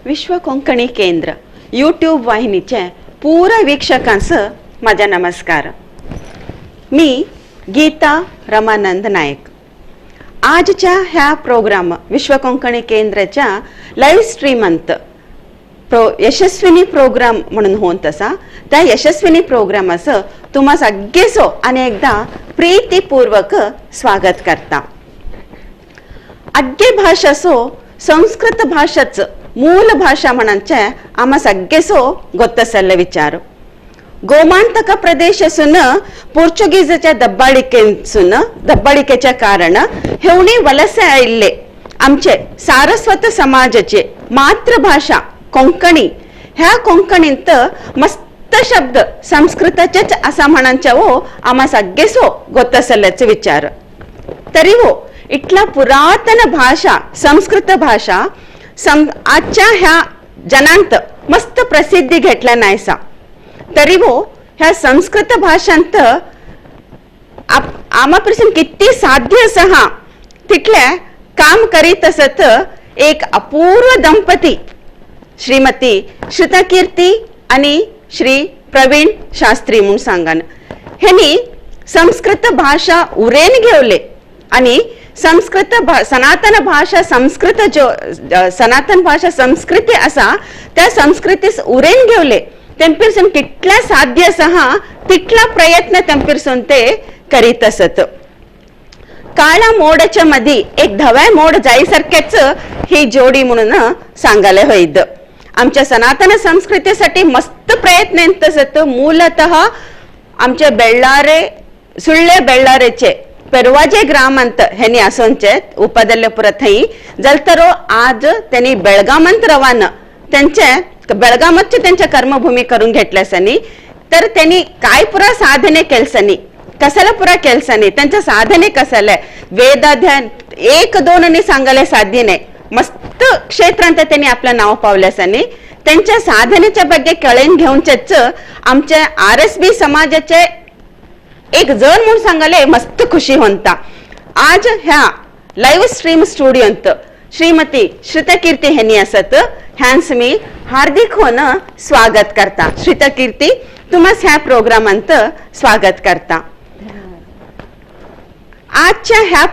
विश्व कोंकणी केंद्र यूट्यूब वाहिनीचे पुरा वीक्षकांस माझा नमस्कार. मी गीता रमानंद नायक. आजच्या ह्या प्रोग्राम विश्व कोंकणी केंद्राच्या लाईव्ह स्ट्रीमांत यशस्विनी प्रोग्राम म्हणून होत असा, त्या यशस्विनी प्रोग्रामाचं तुम्हा सगळेसो आणि एकदा प्रीतीपूर्वक स्वागत करता. अग्गे भाषासो संस्कृत भाषाच मूल भाषा म्हणचे आम्हा सगळेसो ಗೊತ್ತಸಲ್ಲ विचार. गोमांतक प्रदेशसून पोर्चुगीजच्या दब्बाळिकेसून दब्बाळिकेच्या कारण हेवणी वलसे आयिल्ले आमचे सारस्वत समाजाचे मातृभाषा कोंकणी, ह्या कोंकणींत मस्त शब्द संस्कृताचेच असा म्हणचे हो आम्हा सगळेसो ಗೊತ್ತಸಲ್ಲचे विचार. तरी हो इतला पुरातन भाषा संस्कृत भाषा आजच्या ह्या जनांत मस्त प्रसिद्धी घेतल्या नाहीसा. तरी हो ह्या संस्कृत भाषांत आमापासून किती साध्य असा हा तितले काम करीत असत एक अपूर्व दंपती श्रीमती श्रुतकीर्ती आणि श्री प्रवीण शास्त्री म्हणून सांगान. ह्यांनी संस्कृत भाषा उरेन घेवले आणि संस्कृत सनातन भाषा संस्कृत जो सनातन भाषा संस्कृती असा त्या संस्कृतीस उरेन घेवले. तेंपिरसून कितल्या साध्य असा हा तितला प्रयत्न तेंपिरसून ते करीत असत. काळा मोडाच्या मधी एक धव्या मोड जाईसारख्याच ही जोडी म्हणून सांगायला होईद. आमच्या सनातन संस्कृतीसाठी मस्त प्रयत्न असत. मूलतः आमच्या बेळ्ळारे सुಳ್ಳೆ बेळ्ळारेचे पेरवाजे ग्रामांत ह्यांनी असोंचे उपदल्यपुर थंय जलतरो आज त्यांनी बेळगामांत रवान त्यांचे बेळगामातचे त्यांच्या कर्मभूमी करून घेतल्यासनी. तर त्यांनी काय पुरा साधने केलसनी, कसाला पुरा केलसनी, त्यांच्या साधने कसाले वेदाध्यान एक दोन आणि सांगायला साध्य नाही. मस्त क्षेत्रांत त्यांनी आपलं नाव पावल्यासनी त्यांच्या साधनेच्या ಬಗ್ಗೆ कळेन घेऊनच आमच्या RSB समाजाचे एक जण म्हणून सांगाले मस्त खुशी होता. आज ह्या लाईव्ह स्ट्रीम स्टुडियोंत श्रीमती श्रुतकीर्ती ह्यांनी असत, ह्यांस मी हार्दिक होन स्वागत करता. श्रुतकीर्ती, तुम्हास ह्या प्रोग्रामांत स्वागत करता. आजच्या ह्या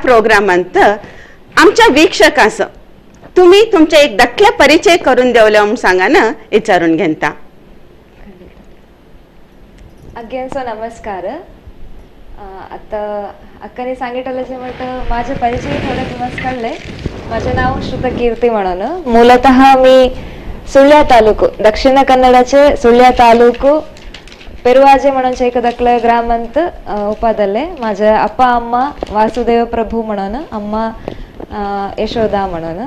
प्रोग्रामांत आमच्या वीक्षकांस तुम्ही तुमचे एक दाखले परिचय करून देवले म्हणून सांगा ना विचारून घेता. अग्यांचो नमस्कार. आता अक्काने सांगितलं जे म्हटलं माझे परिचय थोडे तुम्हाला कळले. माझे नाव श्रुतकीर्ती म्हणून. मूलतः मी सुळ्या तालुको दक्षिण कन्नडचे सुळ्या तालुको पेरुवाजे म्हणून एक दकल ग्रामांत उपादले. माझे अप्पा अम्मा वासुदेव प्रभू म्हणून, अम्मा यशोदा म्हणून.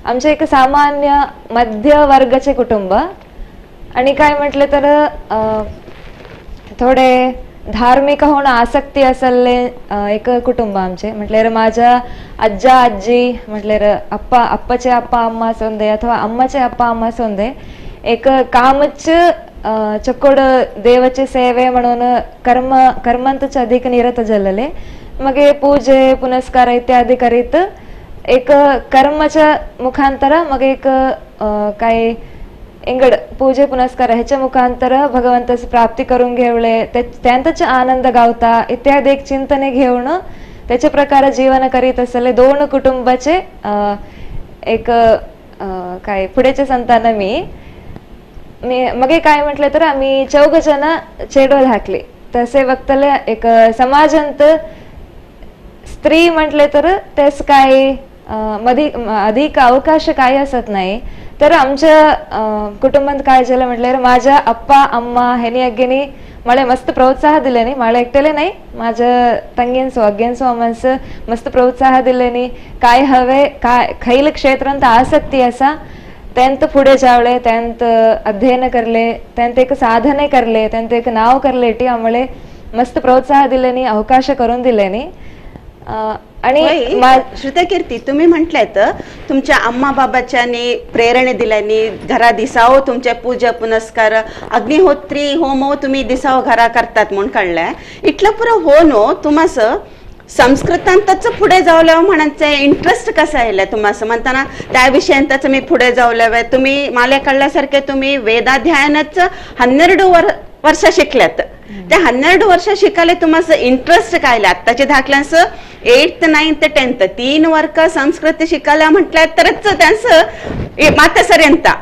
आमचे एक सामान्य मध्यवर्गाचे कुटुंब. आणि काय म्हटले तर थोडे धार्मिक होणं आसक्ती असले एक कुटुंब आमचे. म्हटल्यार माझ्या आज्जा आजी म्हटल्यार अप्पा अप्पाचे अप्पा अम्मा असोंदे अथवा अम्माचे अप्पा अम्मा असोंदे एक कामच चकोड देवाचे सेवे म्हणून कर्म कर्मांतच अधिक निरत जलले. मग पूजे पुनस्कार इत्यादी करीत एक कर्माच्या मुखांतर मग एक काय इंगड पूजे पुनस्कार ह्याच्या मुखांतर भगवंताची प्राप्ती करून घेवले त्यांतच आनंद गावता इत्यादी एक चिंतने घेऊन त्याच्या प्रकारे जीवन करीत असले दोन कुटुंबाचे एक काय पुढेचे संतान मी मी मग काय म्हटलं तर आम्ही चौघ जण चेडवल हाकले. तसे बघतले एक समाजांत स्त्री म्हटले तर तेच काय मध्ये अधिक अवकाश काय असत नाही. तर आमच्या कुटुंबात काय झालं म्हटल्यावर माझ्या अप्पा अम्मा ह्यांनी अग्गेनी मला मस्त प्रोत्साह दिले नाही, मला एकटेले नाही, माझ्या ತಂಗಿನ್ಸು अग्गेನ್ಸು अम्मांस मस्त प्रोत्साह दिले नाही. काय हवे काय खैल क्षेत्रांत आसक्ती असा त्यांत पुढे जावले, त्यांत अध्ययन करले, त्यांत एक साधने करले, त्यांत एक नाव करले टी आम्हाला मस्त प्रोत्साह दिले नाही, अवकाश करून दिले नाही. आणि श्रुतकीर्ती, तुम्ही म्हटलंय तर तुमच्या अम्मा बाबाच्यानी प्रेरणा दिल्यानी घरा दिसावं तुमच्या पूजा पुनस्कार अग्निहोत्री होमो तुम्ही दिसावं घरा करतात म्हणून कळलंय. इतलं पुरं हो नो तुम्हास संस्कृतांतच पुढे जावल्यावर म्हणायचं इंटरेस्ट कसा येईल तुम्हाला म्हणताना त्या विषयांतच मी पुढे जावल्यावे तुम्ही माले कळल्यासारखे तुम्ही वेदाध्ययनच 12 वर्ष शिकल्यात त्या 12 वर्ष शिकायला तुम्हाला इंटरेस्ट काय आला? आत्ताच्या धाकल्यांचं 8th 9th 10th 3 वर्ग संस्कृत शिकायला म्हटलं तरच त्यांचं माता सर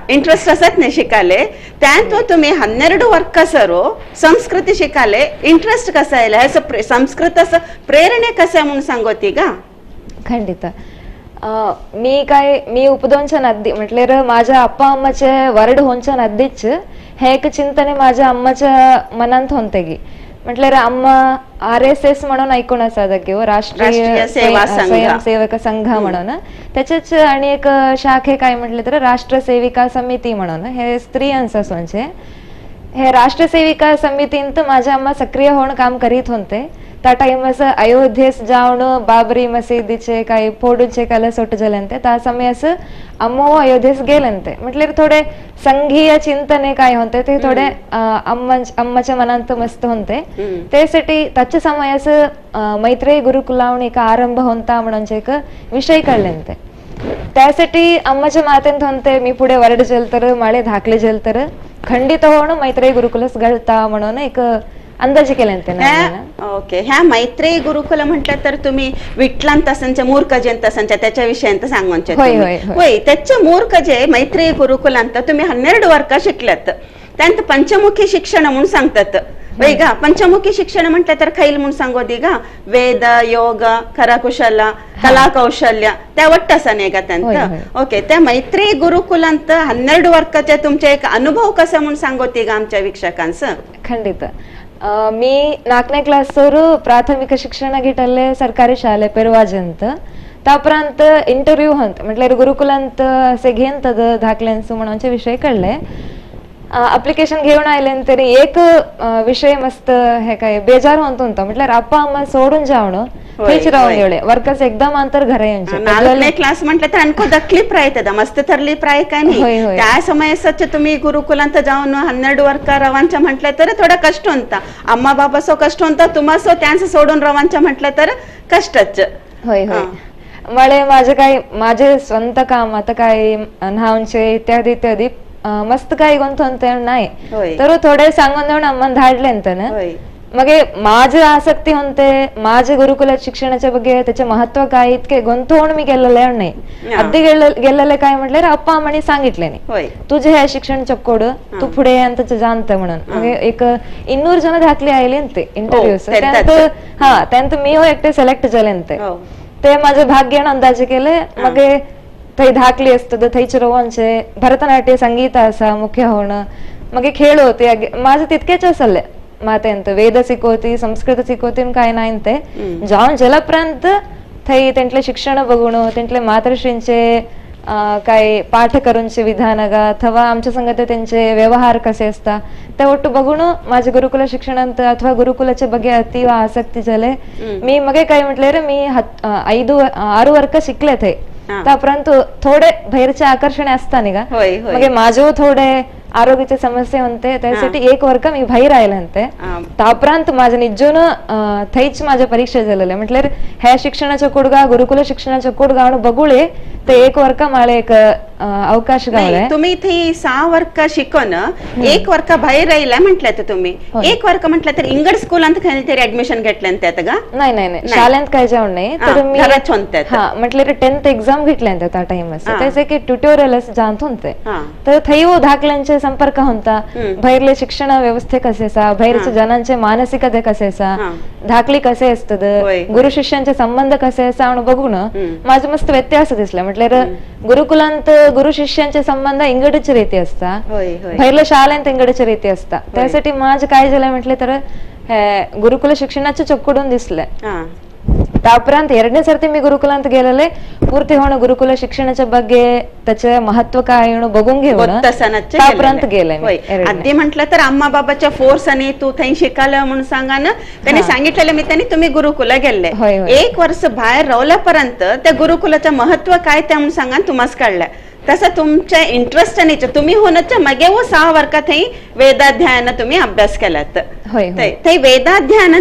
इंटरेस्ट असत नाही शिकायले त्यात तुम्ही 12 वर्ग सरो संस्कृत शिकायले इंटरेस्ट कसा येईल ह्याचं संस्कृत असं प्रेरणे कसं म्हणून सांगोती का? खंडित मी काय मी उपदोनच्या नद्दी म्हटल्यार माझ्या अप्पा अम्माचे वरड होनच्या नद्दीच हे एक चिंतने माझ्या अम्माच्या मनांत होते की म्हटल्यार अम्मा RSS म्हणून ऐकून असा किंवा राष्ट्रीय स्वयंसेवक संघ म्हणून त्याच्याच आणि एक शाखे काय म्हटले तर राष्ट्रसेविका समिती म्हणून हे स्त्रियांचं असोंचे हे राष्ट्रसेविका समितींत माझ्या अम्मा सक्रिय होऊन काम करीत होते. त्या टाइम असं अयोध्येस जाऊन बाबरी मशिदीचे काही फोडूचे कला सोट झाल्यानंतर त्या समय असं अम्मो अयोध्येस गेलंते म्हटल्यार थोडे संघीय चिंतने काय होते ते थोडे अम्माच्या मनांत मस्त होते. त्यासाठी त्याच्या समय असं मैत्रेयी गुरुकुलावून एक आरंभ होता म्हणून एक विषय कळल्यानंतर त्यासाठी अम्माच्या मातेंत होते मी पुढे वरड जेल तर माळे धाकले जेल तर खंडित होणं मैत्रेयी गुरुकुलस घडता म्हणून एक अंदाजे केल्यानंतर. ओके ह्या मैत्रेयी गुरुकुल म्हटलं तर तुम्ही विटलांत असंच्या मूर्खजंत असंच्या त्याच्या विषयांत सांगूनचे होय त्याच्या मूर्ख जे मैत्रेयी गुरुकुलांत तुम्ही 12 वर्ग शिकल्यात त्यांत पंचमुखी शिक्षण म्हणून सांगतात वय गा. पंचमुखी शिक्षण म्हटलं तर खैल म्हणून सांगो दी गा वेद योग करकुशल कला कौशल्य त्या वट्ट असा नाही का त्यांत. ओके त्या मैत्रेयी गुरुकुलांत 12 वर्गाचा तुमचा एक अनुभव कसा म्हणून सांगोती गा आमच्या वीक्षकांचं? खंडित मी 4ನೇ ಕ್ಲಾಸ್ವರು ಪ್ರಾಥಮಿಕ ಶಿಕ್ಷಣ ಗಿಟಲ್ಲೇ ಸರ್ಕಾರಿ ಶಾಲೆ ಪೆರುವಾಜಂತ तापर्यंत इंटरव्यू होत म्हटल्यार गुरुकुलांत असे घेंत धाकल्यांचं म्हणून विषय कळले अप्लिकेशन घेऊन आयले तरी एक विषय मस्त हे काय बेजार होत होता म्हटल्यार अप्पा अम्मा सोडून जावण थंयच रावून गेले वर्कच एकदम अंतर घरा येऊन 4ನೇ क्लास म्हटलं तर अनको दखली प्राय तदा मस्त थरली प्राय काय नाही त्या समय सच तुम्ही गुरुकुलांत जाऊन 12 वर्ग रवांच्या म्हटलं तर थोडा कष्ट होता अम्मा बाबा सो कष्ट होता तुम्हा त्यांचं सोडून रवांच्या म्हटलं तर कष्टच. होय होय मला माझे काय माझे स्वतः काम आता काय न्हावचे इत्यादी इत्यादी मस्त काय गुंतवते नाही तर थोडे सांगून देऊन अम्मा धाडले ना मग माझे आसक्ती होते माझे गुरुकुलात शिक्षणाच्या ಬಗ್ಗೆ त्याचे महत्व काय इतके गुंतवून मी गेलेले नाही अगदी गेलेले काय म्हटलं अप्पा अम्माने सांगितले नाही तुझे हे शिक्षण चक्कोड तू पुढे अंतच जाणत म्हणून मग एक 200 जण धाकले आले ते इंटरव्ह्यू त्यांत हा त्यांत मी हो एकटे सिलेक्ट झाले ते ते माझे भाग्य अंदाजे केले. मग थंय धाकली असत थंयच रोवांचे भरतनाट्य संगीत असा मुख्य होणं मग खेळ होते माझं तितकेच असले मातेंत वेद शिकवती संस्कृत शिकवती काय नाही ते जाऊन जलपर्यंत थंय तेंटले शिक्षण बघून तेंटले मातृश्रींचे काय पाठ करूनचे विधान गा अथवा आमच्या संगत त्यांचे व्यवहार कसे असता ते ಒಟ್ಟು बघून माझे गुरुकुल शिक्षणांत अथवा गुरुकुलाच्या ಬಗ್ಗೆ अतीव आसक्ती झाले. मी मग काय म्हटले रे मी 5-6 वर्ग शिकले थंय तापर्यंत थोडे बाहेरचे आकर्षण असता नाही का मग माझे थोडे आरोग्याचे समस्या होते त्यासाठी एक वर्ग मी बाहेर आयले तापर्यंत माझ्या निजून थंयच माझ्या परीक्षा झालेले म्हटल्यार ह्या शिक्षणाच्या कोडगा गुरुकुल शिक्षणाच्या कोडगा बघुळे ते एक वर्ग मला एक अवकाश गावलाय. तुम्ही इथे 6 वर्ग शिकून एक वर्ग बाहेर राहिला म्हटलं तर तुम्ही एक वर्ग म्हटलं तर इंगड स्कूलांत तरी ऍडमिशन घेतलं त्यात का? नाही नाही नाही शाळेत काय जाऊन नाही तर मी हा म्हटलं 10th exam घेतल्या त्या टाइम त्याचे की ट्युटोरियल जात होते तर थंय धाकल्यांचे संपर्क होता बाहेरले शिक्षण व्यवस्थे कसे असा बाहेरचे जनांचे मानसिकते कसे असा धाकली कसे असतात गुरु शिष्यांचे संबंध कसे असा बघून माझं मस्त व्यत्यास दिसला. म्हटल्यार गुरुकुलांत गुरु शिष्यांचे संबंध इंगडच रीती असता बाहेरल्या शाळेंत इंगडच रीती असता त्यासाठी माझं काय झालं म्हटलं तर गुरुकुल शिक्षणाचे चक्कडून दिसले. तापर्यंत ಎರಡನೇ ಸರ್ತಿ मी गुरुकुलांत गेलेले पूर्ती होणं गुरुकुल शिक्षणाच्या ಬಗ್ಗೆ त्याचे महत्व काय बघून घेऊन तापर्यंत गेले. अगदी म्हटलं तर अम्मा बाबाच्या फोर्स आणि तू थंय शिकायला म्हणून सांगा ना त्यांनी सांगितलेलं मी त्यांनी तुम्ही गुरुकुला गेले एक वर्ष बाहेर राहिल्यापर्यंत त्या गुरुकुलाचं महत्व काय त्या म्हणून सांगा तुम्हाला कळलं तसं तुमच्या इंटरेस्ट नाही तुम्ही होण्याच्या मगे व 6 वर्गात थंय वेदाध्यायानं तुम्ही अभ्यास केलात. ते वेदाध्ययन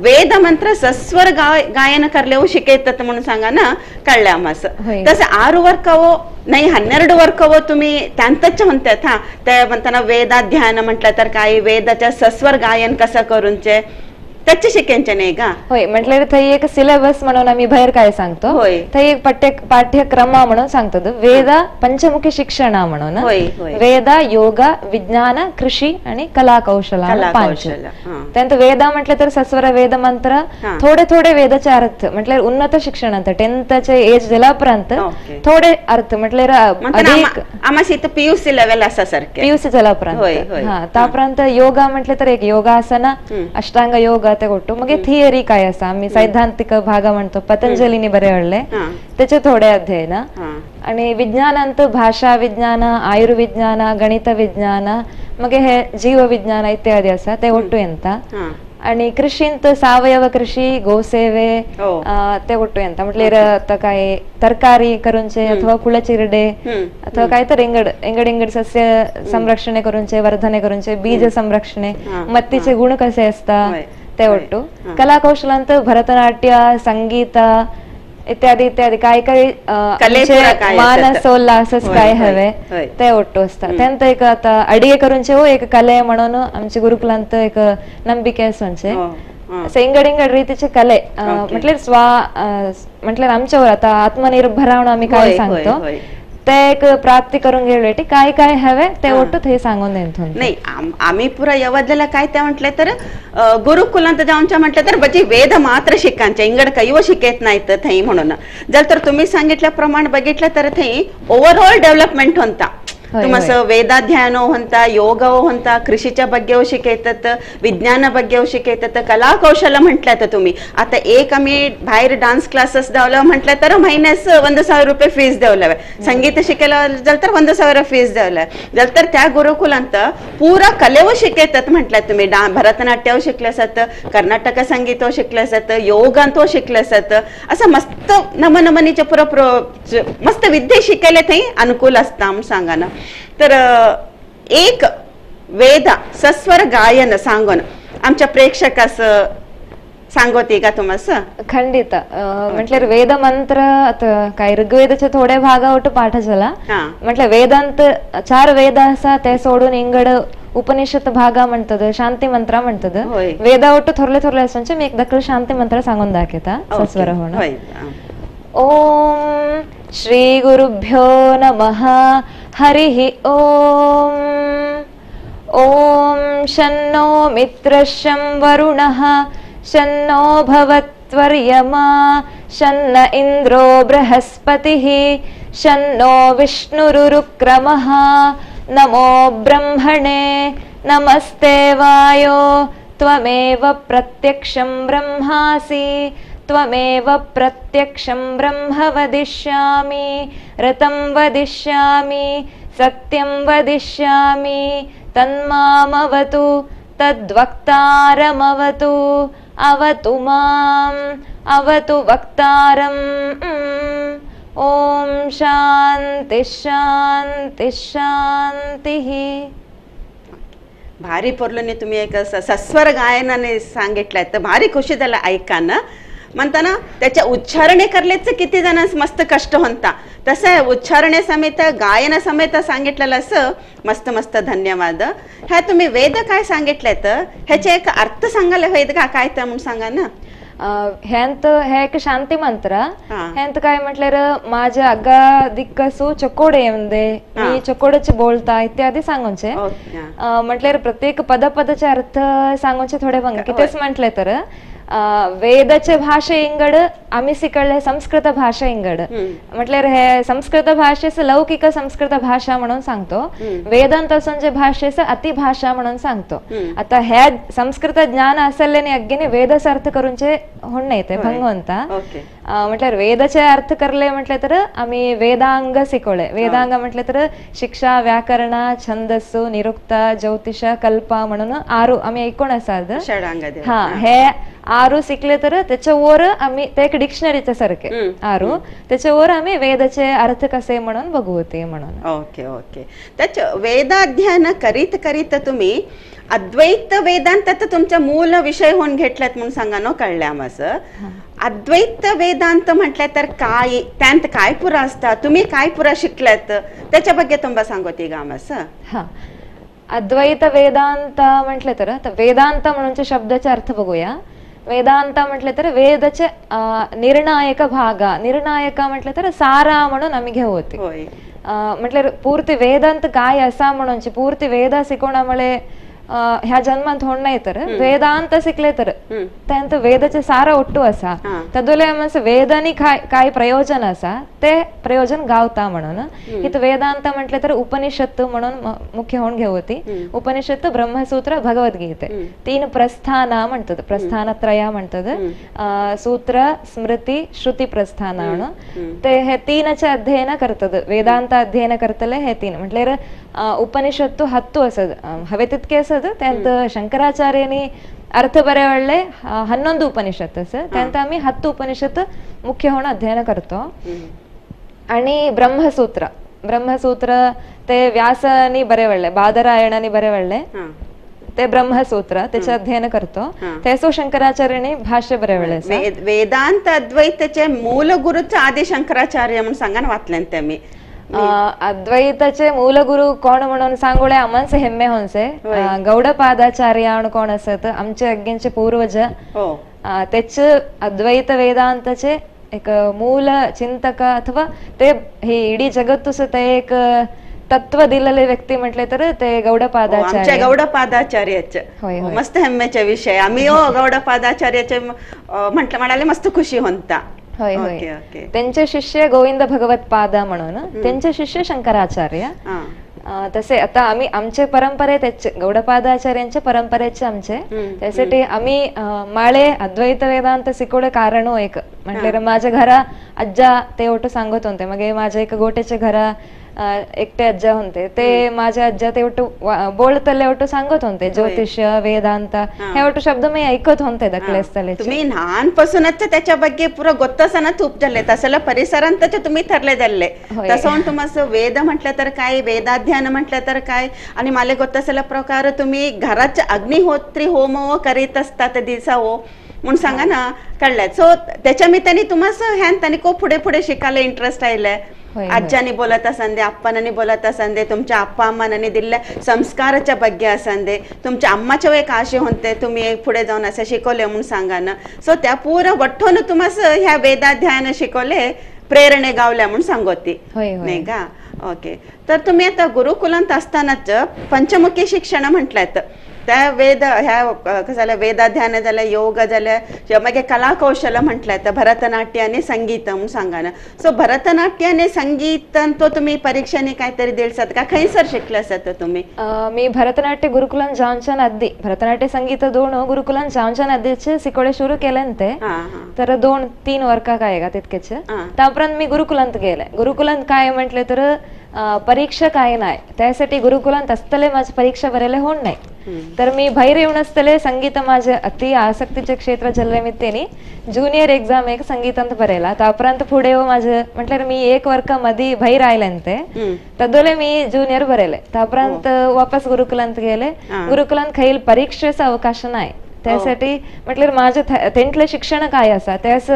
वेद मंत्र सस्वर गायन करलेವು शिकयतात म्हणून सांगा ना कळ्ळें आमास. तसं 6 वर्कवो नाही 12 वर्कवो तुम्ही त्यांतच म्हणतात. हा ते म्हणताना वेदाध्ययन म्हटलं तर काही वेदाच्या सस्वर गायन कसं करूनचे त्याचे शिकायचे नाही का? होय, म्हटल्यार थंय एक सिलेबस म्हणून आम्ही भायर काय सांगतो, थंय एक पाठ्यक्रम म्हणून सांगतो. वेदा पंचमुखी शिक्षण म्हणून, वेदा योगा विज्ञान कृषी आणि कला कौशल 5. त्यानंतर वेदा म्हटलं तर सस्वर वेद मंत्र, थोडे थोडे वेदाचे अर्थ म्हटल्यार उन्नत शिक्षण 10th age जाल्यापर्यंत थोडे अर्थ म्हटल्यार आमाशी पीयूसी लेवल आसा सारखे पीयूसी जाल्यापर्यंत. हा तापर्यंत योगा म्हटलं तर एक योगासन अष्टांग योगा ते ಒಟ್ಟು मगे थिअरी काय असा आम्ही सैद्धांतिक भाग म्हणतो, पतंजलीने बरे हडले त्याचे थोडे अध्याय ना. आणि विज्ञानांत भाषा विज्ञान, आयुर्विज्ञान, गणित विज्ञान, मगे हे जीवविज्ञान इत्यादी असा ते ಒಟ್ಟು ಎಂತ. आणि कृषींत सावयव कृषी, गोसेवे ते ಒಟ್ಟು ಎಂತ म्हटल्यार काय तरकारी करूनचे अथवा कुळचिरडे अथवा काय तर इंगड इंगड इंगड सस्य संरक्षणे करूनचे, वर्धने करूनचे, बीज संरक्षणे, मत्तीचे गुण कसे असता ते ಒಟ್ಟು. कला कौशलांत भरतनाट्य, संगीत इत्यादी इत्यादी काय काय मानसोल्लास काय हवे ते ಒಟ್ಟು असता. त्यानंतर एक आता अडिगे करूनचे हो एक कले म्हणून आमचे गुरुकुलांत एक ನಂಬಿಕೆ असोंचे इंगड इंगड रीतीचे कले म्हटल्यार स्वा म्हटल्यार आमच्यावर आता आत्मनिर्भर म्हणून आम्ही काय सांगतो ते एक प्राप्ती करून घेवले काय काय हवे ते ಒಟ್ಟು थंय सांगून देतो. नाही आम्ही पुरा यवदलेला काय ते म्हटले तर गुरुकुलांत जाऊनच्या म्हटलं तर बजी वेद मात्र शिकांचे इंगड कैव शिकत नाहीत थंय म्हणून. जर तर तुम्ही सांगितल्याप्रमाणे बघितलं तर थंय ओव्हरऑल डेव्हलपमेंट होता. तुम्हाला वेदाध्ययन होता, योग होता, कृषीच्या ಬಗ್ಗೆ शिकयतात, विज्ञान ಬಗ್ಗೆ शिकयतात, कला कौशल म्हटलं तर तुम्ही आता एक आम्ही बाहेर डान्स क्लासेस द्यावलं म्हटलं तर महिन्यास 1000 रुपये फीस द्यावलं, संगीत शिकायला जर तर 1000 फीस द्यावलं. जर तर त्या गुरुकुलांत पुरा कलेव शिकयतात म्हटलं तुम्ही भरतनाट्यव शिकले जात, कर्नाटक संगीत शिकले जात, योगांतो शिकले जात, असं मस्त नमनमनीचे पुरा मस्त विद्ये शिकायला थंय अनुकूल असता सांगा ना. तर एक वेद सस्वर गायन सांगून आमच्या प्रेक्षकास सांगोती का तुम्हाला? खंडित. म्हटल्यार वेद मंत्र काय ऋग्वेदाचे थोडे भाग ಒಟ್ಟು पाठ झाला म्हटलं. वेदांत 4 वेद असा ते सोडून इंगड उपनिषद भाग म्हणतात, शांती मंत्र म्हणतात. वेद ಒಟ್ಟು थोरले थोरले असं मी एक दखल शांती मंत्र सांगून दाखयता सस्वर होणं. ओम श्री गुरुभ्यो नमः. हरिः ओम. ओम शन्नो मित्रशं वरुणः शन्नो भवत्वर्यमा शन्न इंद्रो बृहस्पतिः शन्नो विष्णुरुरुक्रमः. नमो ब्रह्मणे नमस्ते वायो त्वमेव प्रत्यक्षं ब्रह्मासि त्वमेव प्रत्यक्षं ब्रह्म वदिष्यामि ऋतं वदिष्यामि सत्यं वदिष्यामि तन्मामवतु तद्वक्तारमवतु अवतु माम् अवतु वक्तारम्. ओम शांति शांति शांतिः. भारी पोरलोने तुम्ही एक सस्वर गायनाने सांगितलंय तर भारी खुशी झाला ऐकाना. म्हणताना त्याच्या उच्चारणे करलेच किती जणांस मस्त कष्ट होता, तसं उच्चारणे समेत गायन समेत सांगितलेलं असं मस्त मस्त धन्यवाद. ह्या तुम्ही वेद काय सांगितले तर ह्याचे एक अर्थ सांगायला वेद का काय तर म्हणून सांगा ना. ह्यांत हे एक शांती मंत्र. ह्यांत काय म्हटल्यार माझ्या अग्गा दिक्कसू चकोडे येवंदे, मी चकोडचे बोलता इत्यादी सांगूचे. म्हटल्यार प्रत्येक पद पदाचे अर्थ सांगूचे थोडे भंग कितेच म्हटले तर वेदाचे भाषे इंगड आम्ही शिकले संस्कृत भाषा इंगड म्हटल्यार हे संस्कृत भाषेस लौकिक संस्कृत भाषा म्हणून सांगतो, वेदांत जे भाषेस अतिभाषा म्हणून सांगतो. आता ह्या संस्कृत ज्ञान असल्याने अग्गिने वेदाचा अर्थ करूनचे होण नाही ते भंग होता. म्हटल्यार वेदाचे अर्थ करले म्हटले तर आम्ही वेदांग शिकवले. वेदांग म्हटले तर शिक्षा, व्याकरण, छंदस्सु, निरुक्त, ज्योतिष, कल्प म्हणून आरू आम्ही ऐकून आसात. हा, हे आरू शिकले तर त्याच्यावर आम्ही ते एक डिक्शनरीच्या सारखे आरू, त्याच्यावर आम्ही वेदाचे अर्थ कसे म्हणून बघू होते म्हणून. Okay okay. त्याच वेदाध्ययन करीत करीत तुम्ही अद्वैत वेदांत तर तुमचा मूल विषय होऊन घेतलात म्हणून सांगा नो कळल्या आम्हाला. अद्वैत वेदांत म्हटलं तर काय, त्यांत काय पुरा असता, तुम्ही काय पुरा शिकलात त्याच्या ಬಗ್ಗೆ ತುಂಬा सांगते का आम्हाला. हा, अद्वैत वेदांत म्हटलं तर वेदांत म्हणून शब्दाचा अर्थ बघूया. वेदांत म्हटलं तर वेदाचे निर्णायक भाग, निर्णायक म्हटलं तर सारा म्हणून आम्ही घेऊ होते. म्हटलं पूर्ती वेदांत काय असा म्हणून पूर्ती वेद शिकवण्यामुळे ह्या जन्मात होण नाही, तर वेदांत शिकले तर त्यांत वेदाचे सारा ಒಟ್ಟು असा तदुले वेदानी काय प्रयोजन असा ते प्रयोजन गावता म्हणून. इथं वेदांत म्हटलं तर उपनिषद म्हणून मुख्य होऊन घेऊ होती. उपनिषद, ब्रह्मसूत्र, भगवद्गीते तीन प्रस्थाना म्हणतात, प्रस्थानत्रया म्हणतात, सूत्र, स्मृती, श्रुती प्रस्थान म्हणून ते हे तीनचे अध्ययन करतात. वेदांत अध्ययन करतले हे तीन म्हटल्यार उपनिषद 10 असत, हवे तितके असत. त्यांत शंकराचार्यांनी अर्थ बरे 11 उपनिषद असत, त्यांत आम्ही 10 उपनिषद मुख्य होऊन अध्ययन करतो. आणि ब्रह्मसूत्र, ब्रह्मसूत्र ते व्यासानी बरे बादरायणानी बरे ते ब्रह्मसूत्र त्याचे अध्ययन करतो. त्यासो शंकराचार्यांनी भाष्य बरे. वेदांत अद्वैतचे मूल गुरुच आदि शंकराचार्य म्हणून सांगा वाचल्यान ते मी. अद्वैताचे मूलगुरु कोण म्हणून सांगोळे आमांचे हेम्मे होनसे गौडपादाचार्य म्हणून कोण असत आमचे अज्ञांचे पूर्वज, त्याचे अद्वैत वेदांताचे एक मूल चिंतक अथवा ते हे इडी जगत्तुस ते एक तत्व दिलेले व्यक्ती म्हटले तर ते गौडपादाचार्य, गौडपादाचार्याचे मस्त हेम्मेचे विषय. आम्ही गौडपादाचार्याचे म्हटलं म्हणाले मस्त खुशी होता. होय होय. त्यांचे शिष्य गोविंद भगवत पादा म्हणून, त्यांचे शिष्य शंकराचार्य. तसे आता आम्ही आमचे परंपरे त्याचे गौडपादाचार्यांच्या परंपरेचे आमचे, त्यासाठी आम्ही माळे अद्वैत वेदांत शिकवले कारण एक म्हटलं माझ्या घरा आज्जा ते ओटो सांगत होते, मग माझ्या एक गोटेच्या घरा एकटे आज्जा होते, ते माझ्या आज्जा ते ओटो बोलतले ओटो सांगत होते, ज्योतिष वेदांत हे ओटो शब्द मी ऐकत होते दकलेस्तले. तुम्ही लहानपासूनच त्याच्या ಬಗ್ಗೆ पुरा गोत्तसना उपजले तसला परिसरांत तुम्ही ठरले जाल्ले तसं तुम्हाला वेद म्हटलं तर काय, वेदाध्ययन म्हटलं तर काय, आणि मला गोत्तसला प्रकार तुम्ही घराच्या अग्निहोत्री होम करीत असतात दिसा हो म्हणून सांगा ना कळलं. सो त्याच्या मित्रांनी तुम्हाला ह्यान त्यांनी खूप पुढे पुढे शिकायला इंटरेस्ट आयलाय. आज्जानी बोलत असंदे, अप्पानानी बोलत असंदे, तुमच्या अप्पा अम्मानानी दिल्ल्या संस्काराच्या ಬಗ್ಗೆ असंदे, तुमच्या अम्माच्या एक आशे होते तुम्ही पुढे जाऊन असं शिकवले म्हणून सांगा ना. सो त्या पुरं वठ्ठून तुम्हाला ह्या वेदाध्यायानं शिकवले प्रेरणे गावल्या म्हणून सांगोती नाही का. ओके, तर तुम्ही आता गुरुकुलांत असतानाच पंचमुखी शिक्षण म्हटलं त्या वेद ह्या कसं झालं वेदाध्यान झालं, योग झालं, मागीर कलाकौशल म्हटलं तर भरतनाट्य आणि संगीत म्हणून सांगा ना. सो भरतनाट्य आणि संगीत तो तुम्ही परीक्षेने काहीतरी दिलसात का, खंयसर शिकले आसात तुम्ही? मी भरतनाट्य गुरुकुलान जावच्या आधी भरतनाट्य संगीत दोन गुरुकुलान जावच्या आधीचे शिकवणे सुरू केले ते, तर 2-3 वर्का काय का तितकेच. त्यापर्यंत मी गुरुकुलांत गेले. गुरुकुलांत काय म्हटले तर परीक्षा काय नाही, त्यासाठी गुरुकुलांत असतले माझी परीक्षा बरेले होण नाही, तर मी बाहेर येऊन असतले संगीत माझे अति आसक्तीचे क्षेत्र झाले मित्तेनी ज्युनियर एक्झाम एक संगीतांत बरेला. त्यापर्यंत पुढे माझे म्हटल्यार मी एक वर्ग मध्ये बाहेर आयले ते तदोले मी ज्युनियर बरेले. त्यापर्यंत वापस गुरुकुलांत गेले. गुरुकुलांत खैल परीक्षेचा अवकाश नाही, त्यासाठी म्हटल्यार माझे तेंटले शिक्षण काय असा त्यास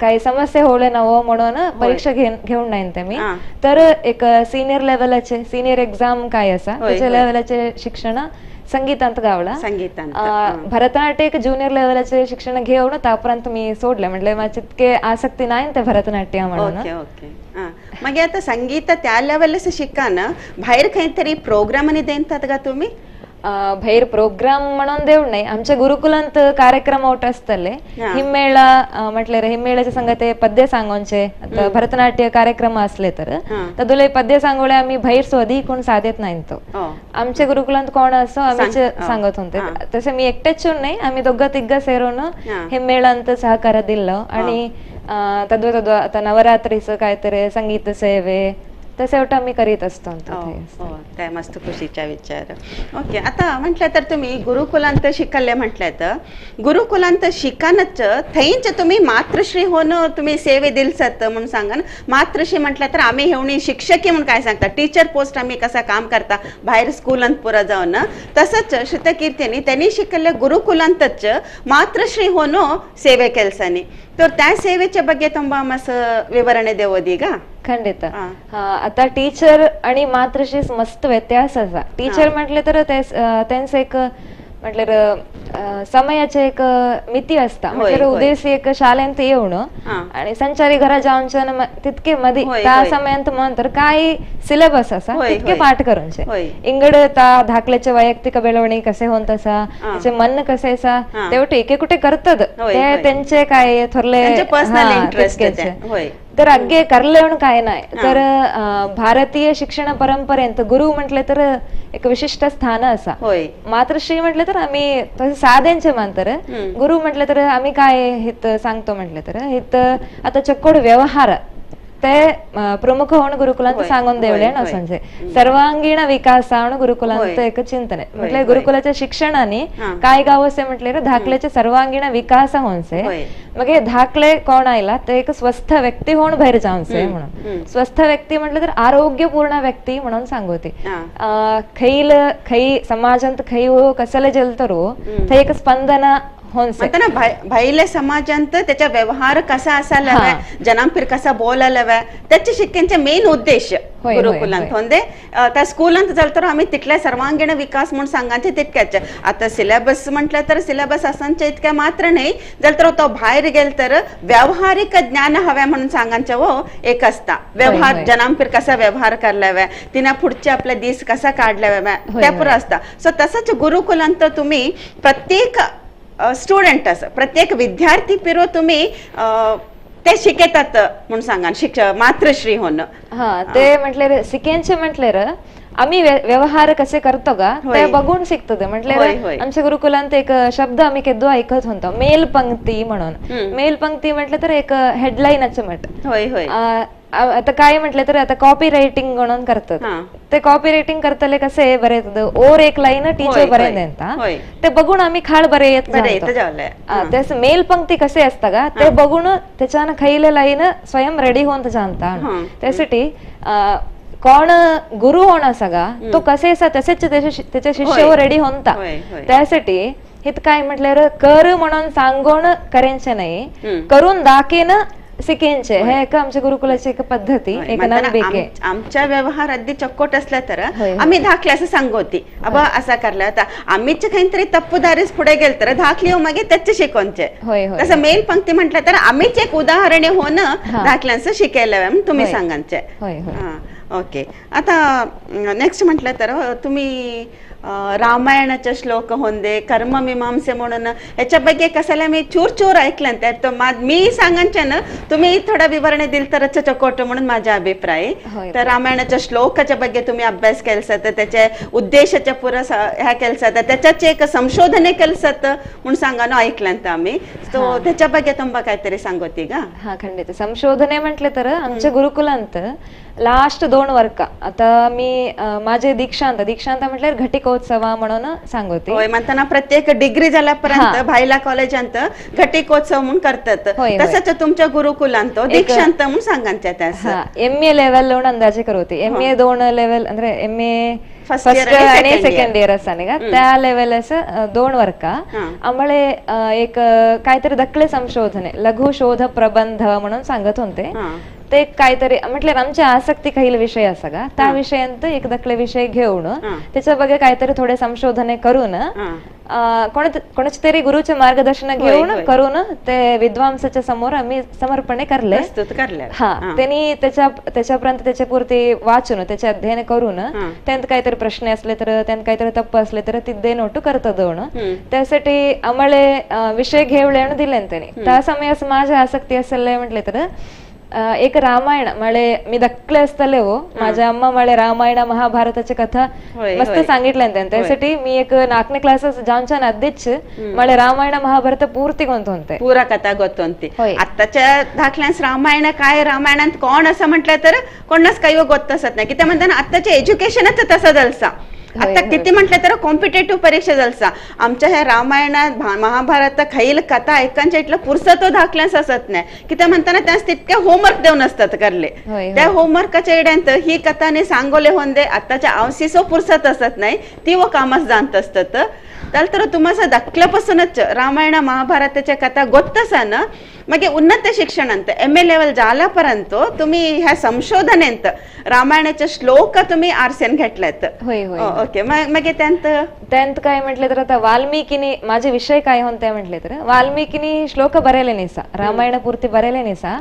काही समस्या होले नवो म्हणून परीक्षा घेऊन नाही ते मी, तर एक सिनियर लेवलाचे सिनियर एक्झाम काय असा त्याच्या लेवलाचे शिक्षण संगीतांत गावला. संगीतांत भरतनाट्य एक ज्युनियर लेवलाचे शिक्षण घेऊन तापर्यंत मी सोडले, म्हटले माझे इतके आसक्ती नाही ते भरतनाट्य म्हणून. Okay okay. मग आता संगीत त्या लेवल शिकाना बाहेर काहीतरी प्रोग्राम आणि देतात का तुम्ही? भायर प्रोग्राम म्हणून देव नाही, आमच्या गुरुकुलांत कार्यक्रम ओट असतले. हिम्मेळ म्हटल्यार हिम्मेळाचे संगते पद्य सांगोनचे आता भरतनाट्य कार्यक्रम असले तर तदुले पद्य सांगोळे आम्ही भायर सोदी कोण साधेत नाही तो. आमच्या गुरुकुलांत कोण असो आम्हीच सांगत होते. तसे मी एकटेच नाही, आम्ही दोघं तिघ सेरून हिम्मेळांत सहकार दिलं. आणि तद्व तद्व आता नवरात्रीचं काहीतरी संगीत सेवे तसे एवढं आम्ही करीत असतो. ते मस्त खुशीचा विचार. ओके, आता म्हटलं तर तुम्ही गुरुकुलांत शिकले म्हटलं तर गुरुकुलांत शिकानच थंयच तुम्ही मातृश्री होणं तुम्ही सेवे दिलसत म्हणून सांगा ना. मातृश्री म्हटलं तर आम्ही हेवणी शिक्षकी म्हणून काय सांगता, टीचर पोस्ट आम्ही कसा काम करता बाहेर स्कूलांत पुरा जाऊन, तसंच श्रुतकीर्तीने त्यांनी शिकले गुरुकुलांतच मातृश्री होणं सेवे केलसानी. तर त्या सेवेच्या ಬಗ್ಗೆ ತುಂಬಾ मस्त विवरणे देवदी का? खंडित. आता टीचर आणि मातृश्री मस्त व्यत्यास असा. टीचर म्हटले तर त्यांचं एक म्हटल्यार समयाचे एक मिती असता. म्हटल्यार उद्देश एक शाळेंत येवन आणि संचारी घरा जावनच्यान तितके मदी त्या समयांत म्हणतर काय सिलेबस असा तितके पाठ करूनचे. इंगड ता धाकल्याचे वैयक्तिक बेळवणी कसे होत असा, त्याचे मन कसे असा तेवढे एके कुठे करतात ते त्यांचे काय थोरले पर्सनल इंटरेस्ट. तर अग्गे करले म्हणून काय नाही. तर भारतीय शिक्षण परंपरेंत गुरु म्हटले तर एक विशिष्ट स्थान असा. मातृश्री म्हटले तर आम्ही तसे साध्यांचे मानतर, गुरु म्हटले तर आम्ही काय हित सांगतो म्हटले तर हित आता चक्कोड व्यवहार ते प्रमुख होऊन गुरुकुलांत सांगून देवले नसंचे सर्वांगीण विकास गुरुकुलांत एक चिंतन आहे. म्हटलं गुरुकुलाच्या शिक्षणाने काय गाव असे म्हटले धाकल्याचे सर्वांगीण विकास होऊनसे. मग हे धाकले कोण आयला ते एक स्वस्थ व्यक्ती होऊन बाहेर जाऊनसे म्हणून. स्वस्थ व्यक्ती म्हटलं तर आरोग्यपूर्ण व्यक्ती म्हणून सांगते. खैल खै समाजांत खै हो कसले जलतरो थंय एक स्पंदना भाईले समाजांत त्याचा व्यवहार कसा असायला हवा, जनांपीर कसा बोलायला हवा, त्याचे शिक्षणाचे मेन उद्देश गुरुकुलांत होंदे. त्या स्कूलांत झालं तर आम्ही तिथल्या सर्वांगीण विकास म्हणून सांगायचे तितक्याच. आता सिलेबस म्हटलं तर सिलेबस असांचे इतक्या मात्र नाही, झालं तर तो बाहेर गेल तर व्यावहारिक ज्ञान हव्या म्हणून सांगायचं हो एक असता व्यवहार, जनांपीर कसा व्यवहार करायला हवा, तिना पुढचे आपला दिस कसा काढला हवा त्या पुरा असता. सो तसंच गुरुकुलांत तुम्ही प्रत्येक स्टुडंट असं प्रत्येक विद्यार्थी पिरो तुम्ही ते शिकतात म्हणून सांगा शिक्षक मातृश्री होणं. हा ते म्हटले शिकेंचे म्हटले आम्ही व्यवहार कसे करतो का ते बघून शिकतो. ते म्हटले आमच्या गुरुकुलांत एक शब्द आम्ही केदो ऐकत होतो, मेलपंक्ती म्हणून. मेलपंक्ती म्हटलं तर एक हेडलाईन म्हट. आता काय म्हटलं तर आता कॉपी रायटिंग म्हणून करतात, ते कॉपी रायटिंग करतले कसे बरे ओर एक लाईन टीचर बरे देता ते बघून आम्ही खाळ बरे येत. मेलपंक्ती कसे असता का ते बघून त्याच्यानं खाईले लाईन स्वयं रेडी होऊन जाणता. त्यासाठी कोण गुरु होणार सगळा तो कसे असा तसेच त्याच्या शिष्यावर रेडी होता. त्यासाठी हित काय म्हटल्यार कर म्हणून सांगून करेंचे नाही, करून दाखीन शिकेंचे. हे एक आमच्या गुरुकुलाची एक पद्धती, एक नंबिके. आमच्या व्यवहार अगदी चक्कोट असला तर आम्ही धाकले असं सांगोती अबा असा करला होता आम्हीच काहीतरी तप्पूदारीच पुढे गेल तर धाकली हो मागे त्याचे शिकवचे. तसं मेल पंक्ती म्हटलं तर आम्हीच एक उदाहरणे होणं धाकल्यांचं शिकायला तुम्ही सांगायचे. ओके, आता नेक्स्ट म्हटलं तर तुम्ही रामायणाचे श्लोक होंदे कर्ममीमांसे म्हणून ह्याच्या ಬಗ್ಗೆ कसाला मी चूर चूर ऐकलं त्यात मी सांगायचे ना तुम्ही थोडा विवरणे दिल तरच चकोट म्हणून माझा अभिप्राय. तर रामायणाच्या श्लोकाच्या ಬಗ್ಗೆ तुम्ही अभ्यास केलसात, त्याच्या उद्देशाच्या पुरा ह्या केलसात, त्याच्याच एक संशोधने केलसात म्हणून सांगा ना ऐकलं आम्ही. तो त्याच्या ಬಗ್ಗೆ तुम्हा काहीतरी सांगोती का? हा खंडित. संशोधने म्हटलं तर आमच्या गुरुकुलांत लास्ट 2 वर्ग आता मी माझे दीक्षांत दीक्षांत म्हटल्यावर घटिकोत्सव म्हणून सांगते. म्हणताना प्रत्येक डिग्री झाल्यापर्यंत भाईला कॉलेजांत घटिकोत्सव म्हणून करतात, तसंच तुमच्या गुरुकुलांत दीक्षांत म्हणून सांगायचे. एम ए लेवल अंदाजे करते. एम ए 2 लेवल ಅಂದ್ರೆ एम ए फर्स्ट आणि सेकंड इयर असताना का त्या लेवल असं 2 वर्ग आम्हाला एक काहीतरी दखले संशोधने लघु शोध प्रबंध म्हणून सांगत होते. ते काहीतरी म्हटल्यार आमच्या आसक्ती खैल विषय असा का त्या विषयांत एक दखले विषय घेऊन त्याच्या ಬಗ್ಗೆ काहीतरी थोडे संशोधने करून कोणाच्या तरी गुरुचे मार्गदर्शन घेऊन करून ते विद्वांसाच्या समोर आम्ही समर्पणे करले. हा, त्यांनी त्याच्यापर्यंत त्याच्या पुरती वाचून त्याचे अध्ययन करून त्यांत काहीतरी प्रश्न असले तर त्यांत काहीतरी तप्प असले तर तिथे नोटू करत दोन. त्यासाठी आम्हाला विषय घेवले आणि दिले त्यांनी. त्या समयास माझ्या आसक्ती असेल म्हटले तर एक रामायण मळे मी दखले असतले हो, माझ्या अम्मा मळे रामायण महाभारताची कथा मस्त सांगितलं त्यांनी. त्यासाठी मी एक नाकने क्लासेस जाऊनच्या आधीच मळे रामायण महाभारत पूर्ती गोंत पुरा कथा गोतोंती. आत्ताच्या दाखल्यास रामायण काय रामायणात कोण असं म्हटलं तर कोणाच काही गोत असत नाही. किती म्हणताना आत्ताचे एज्युकेशनच तसं जलसा आता किती म्हटलं तर कॉम्पिटेटिव्ह परीक्षा जलसा. आमच्या ह्या रामायणात महाभारत खैल कथा ऐकांच्या इथलं पुरसतो दाखल्यास असत नाही. किती म्हणताना त्यास तितके होमवर्क देऊन असतात करले. त्या होमवर्काच्या इड्यांत ही कथाने सांगोले होंदे आताच्या आवसीसो पुरसत असत नाही, ती व कामास जाणत असतात. तर तुम्हाला दाखल्यापासूनच रामायण महाभारताच्या कथा गोत्तसान मग उन्नत शिक्षण अंत एम ए लेवल झाल्यापर्यंत तुम्ही ह्या संशोधनेंत रामायणाचे श्लोक तुम्ही आरसेन घेतलेत. ओके, मग त्यांत त्यांत काय म्हटले तर आता वाल्मिकीनी माझे विषय काय होते म्हटले तर वाल्मिकीनी श्लोक बरेले निसा रामायण पूर्ती बरेले निसा.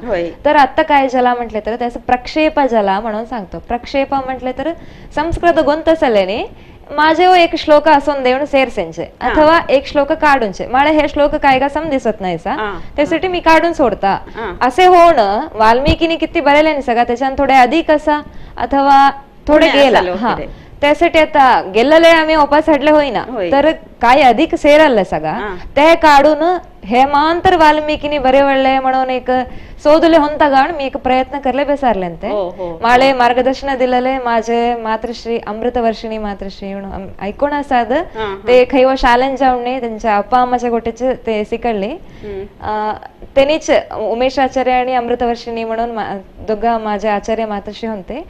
तर आता काय झाला म्हटले तर त्याचं प्रक्षेप झाला म्हणून सांगतो. प्रक्षेप म्हटले तर संस्कृत गोंतसलेने माझे एक श्लोक असून देऊन सेरसेंचे अथवा एक श्लोक काढूनचे मला हे श्लोक काय का सम दिसत नाही सा, त्यासाठी मी काढून सोडता असे होणं वाल्मिकीने किती बरेले नाही सगळं त्याच्यानं थोडे अधिक असा अथवा थोडे गेला. हा, त्यासाठी आता गेलेले आम्ही वापस हडले होईना तर काय अधिक सेरल सगळं ते काढून हे मांतर वाल्मिकीने बरे वळले म्हणून एक शोधले होता गाण मी एक प्रयत्न करले बेसारले ते. माळे मार्गदर्शन दिलेले माझे मातृश्री अमृतवर्षिणी मातृश्री म्हणून ऐकून असाद ते खैव शालेन जाऊन त्यांच्या अप्पा अम्माच्या गोटेचे ते सिकडले. त्यांनीच उमेश आचार्य आणि अमृतवर्षिणी म्हणून दोघा माझे आचार्य मातृश्री होते.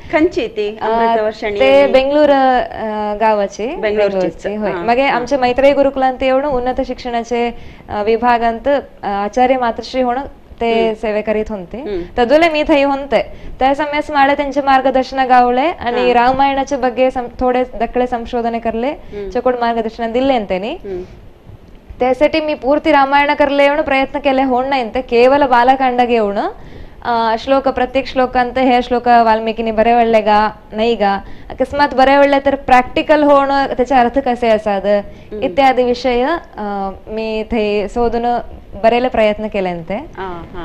ते बेंगलूर गावाचे बेंगलोरचे. होय, मग आमच्या मैत्रेयी गुरुकुलांत येऊन उन्नत शिक्षणाचे विभागांत आचार्य मातृश्री होणं ते सेवे करीत होते. तदुले मी थई होते त्या समयास मला त्यांचे मार्गदर्शन गावले आणि रामायणाच्या ಬಗ್ಗೆ थोडे दखले संशोधने करले चकोड मार्गदर्शन दिले त्यांनी. त्यासाठी मी पूर्ती रामायण करले येऊन प्रयत्न केले होण नाही ते केवल बालकांड घेऊन श्लोक प्रत्येक श्लोकांत हे श्लोक वाल्मिकीने बरे वळले गा नाही गा अकस्मात बरे वळले तर प्रॅक्टिकल होणं त्याचा अर्थ कसे असाद इत्यादी विषय मी ते शोधून बरेले प्रयत्न केले ते.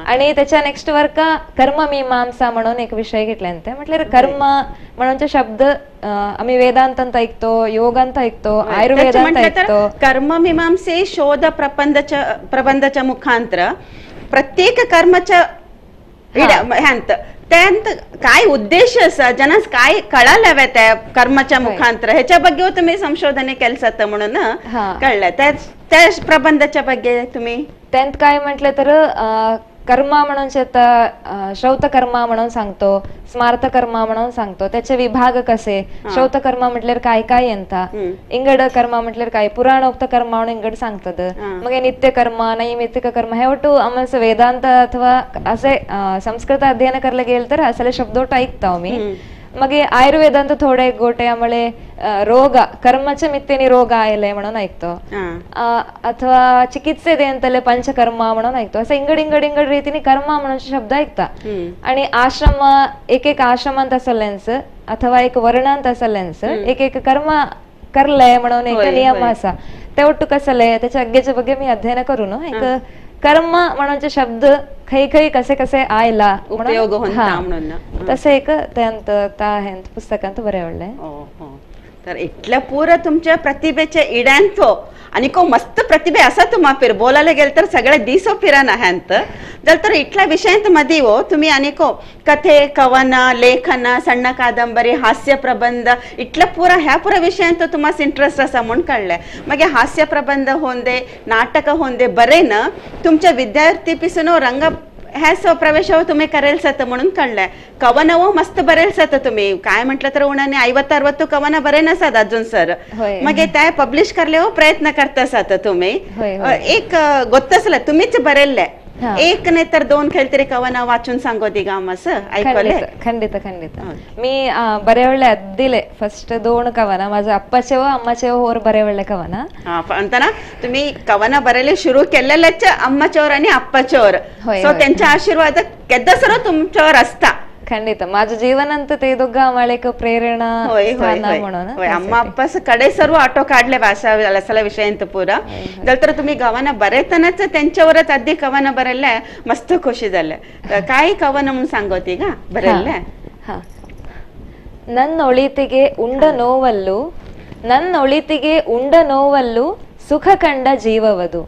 आणि त्याच्या नेक्स्ट वर्क कर्ममीमांसा म्हणून एक विषय घेतले ते. म्हटलं कर्म म्हणून शब्द आम्ही वेदांत ऐकतो, योगांत ऐकतो, आयुर्वेदांत ऐकतो. कर्ममीमांसे शोध प्रबंधच्या प्रबंधाच्या मुखांतर प्रत्येक कर्माच्या त्यांत काय उद्देश असा जनास काय कळालं त्या कर्माच्या मुखांतर ह्याच्या ಬಗ್ಗೆ तुम्ही संशोधने केलं म्हणून कळलं. त्या प्रबंधाच्या ಬಗ್ಗೆ तुम्ही त्यांत काय म्हटलं तर कर्म म्हणून श्रौत कर्म म्हणून सांगतो, स्मार्त कर्म म्हणून सांगतो, त्याचे विभाग कसे, श्रौत कर्म म्हटल्यावर काय काय येता, इंगड कर्म म्हटल्यावर काय, पुराणोक्त कर्म म्हणून इंगड सांगतात, मग नित्य कर्म नैमित्तिक कर्म हे ಒಟ್ಟು आम्हाला वेदांत अथवा असे संस्कृत अध्ययन करले गेले तर असले शब्द ऐकतो आम्ही. मग आयुर्वेदांत थोडे गोटे आम्हाला रोग कर्मच्या मित्तेने रोग आयले म्हणून ऐकतो अथवा चिकित्से देंतले पंचकर्म म्हणून ऐकतो. असं इंगड इंगड इंगड रीतीने कर्म म्हणून शब्द ऐकता. आणि आश्रम एक एक आश्रमांत असल्यास अथवा एक वर्णांत असल्यास एक एक कर्म करलंय म्हणून एक नियम असा ते ಒಟ್ಟು कसले त्याच्या अग्गेच्या ಬಗ್ಗೆ मी अध्ययन करून एक कर्म म्हणून शब्द खै खै कसे कसे आयला उपयोग म्हणून तसे एक त्यांत पुस्तकांत बरे आवडले. तर इतल्या पुरा तुमच्या प्रतिभेच्या इड्यांचो आणि को मस्त प्रतिभे असा तुम्हा फिर बोलायला गेलं तर सगळे दिसो फिराना ह्यांत जर तर इतल्या विषयांत मध्ये हो तुम्ही अनेको कथे कवन लेखन सಣ್ಣ कादंबरी हास्य प्रबंध इतल्या पुरा ह्या पुरा विषयांत तुम्हाला इंटरेस्ट असा म्हणून कळलंय. मग हास्य प्रबंध होंदे नाटक होंदे बरे ना तुमच्या विद्यार्थी पिसून रंग ह्या प्रवेश तुम्ही करेल सत म्हणून कळलंय. कवनवो मस्त बरेल सत तुम्ही काय म्हटलं तर उणाने 50-60 कवन बरे नसात अजून सर, मग त्या पब्लिश करले हो प्रयत्न करता सात तुम्ही. एक गोत्तसला तुम्हीच बरेल एक नाही तर दोन काहीतरी कवन वाचून सांगो दी गामस ऐकले. खंडित खंडित मी बरेवळे दिले फर्स्ट दोन कवन माझ्या अप्पाचे व अम्माचे होर बरेवळे कवन. म्हणताना तुम्ही कवन बरेले सुरू केलेलेच अम्माच्यावर आणि अप्पाच्यावर, सो त्यांच्या आशीर्वाद केद्दा सर्व तुमच्यावर असता. खंडित माझं जीवन अंत ते दोघं आम्हाला एक प्रेरणा म्हणून अम्मा अप्पास कडे सर्व ऑटो काढले भाषा असाला विषय पुरा. तर तुम्ही गवाना बरेतनाच त्यांच्यावरच आधी कवन बरेले मस्त खुशी झाले. काय कवन म्हणून सांगते का बरेले? हा, ನನ್ನೊಳಿತಿಗೆ ಉಂಡ ನೋವಲ್ಲು, ನನ್ನೊಳಿತಿಗೆ ಉಂಡ ನೋವಲ್ಲು ಸುಖ ಕಂಡ ಜೀವವದು,